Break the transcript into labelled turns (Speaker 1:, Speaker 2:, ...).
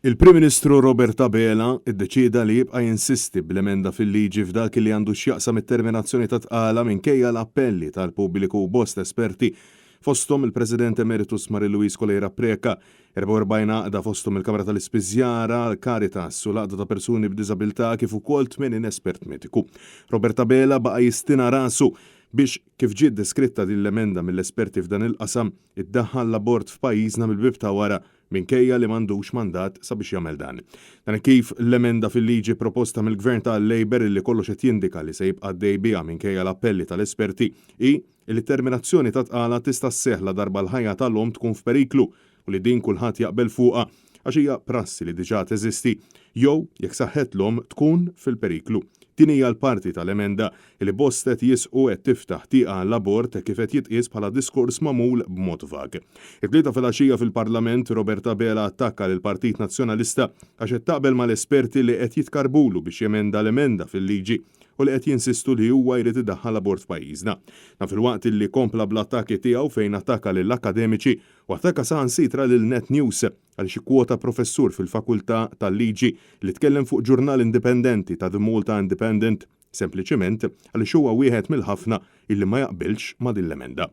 Speaker 1: Il-Prim Ministru Robert Abela ddeċieda li jibqa' jinsisti bl-emenda fil-liġi f'dak li għandu x'jaqsam it-terminazzjoni ta' tqala minkejja l-appelli tal-pubbliku u bosta esperti fosthom il-President Emeritus Marie Louise Coleiro Preca, 44 għaqda fosthom il-Kamra tal-Ispiżjara, l-Caritas u l-Għaqda ta' Persuni b'Diżabilità kif ukoll 80 espert mediku. Robert Abela baqa' jistina rasu biex kif ġiet deskritta din l-emenda mill-esperti f'dan il-qasam, iddaħħal l-abort f'pajjiżna mill-bieb ta' wara minkejja li m'għandux mandat sabiex jagħmel dan. Dan hekk kif l-emenda fil-liġi proposta mill-Gvern tal-Labour illi kollox qed jindika li se jibqa' għaddej biha minkejja l-appelli tal-esperti hi illi t-terminazzjoni ta' tqala tista' sseħħ ladarba l-ħajja tal-omm tkun f'periklu u li din kulħadd jaqbel fuqha għax hija prassi li diġà teżisti, jew jekk saħħet l-omm tkun fil-periklu. Din hija l-parti tal-emenda li bosta qed jisħqu qed tiftaħ tieqa għall-abort hekk kif qed jitqies bħala diskors magħmul b'mod vag. It-Tlieta filgħaxija fil-Parlament, Robert Abela attakka lill-Partit Nazzjonalista għax qed taqbel mal-esperti li qed jitkarbulu biex jemenda l-emenda fil-liġi u li qed jinsistu li huwa jrid idaħħal abort f'pajjiżna. Dan filwaqt li kompla bl-attakki tiegħu fejn attakka lill-akkademiċi u attakka saħansitra lil Net News għaliex ikkwota professur fil-Fakultà tal-Liġi li tkellem fuq ġurnal indipendenti ta' The Malta Independent sempliċiment għaliex huwa wieħed mill-ħafna illi ma jaqbilx ma' din l-emenda.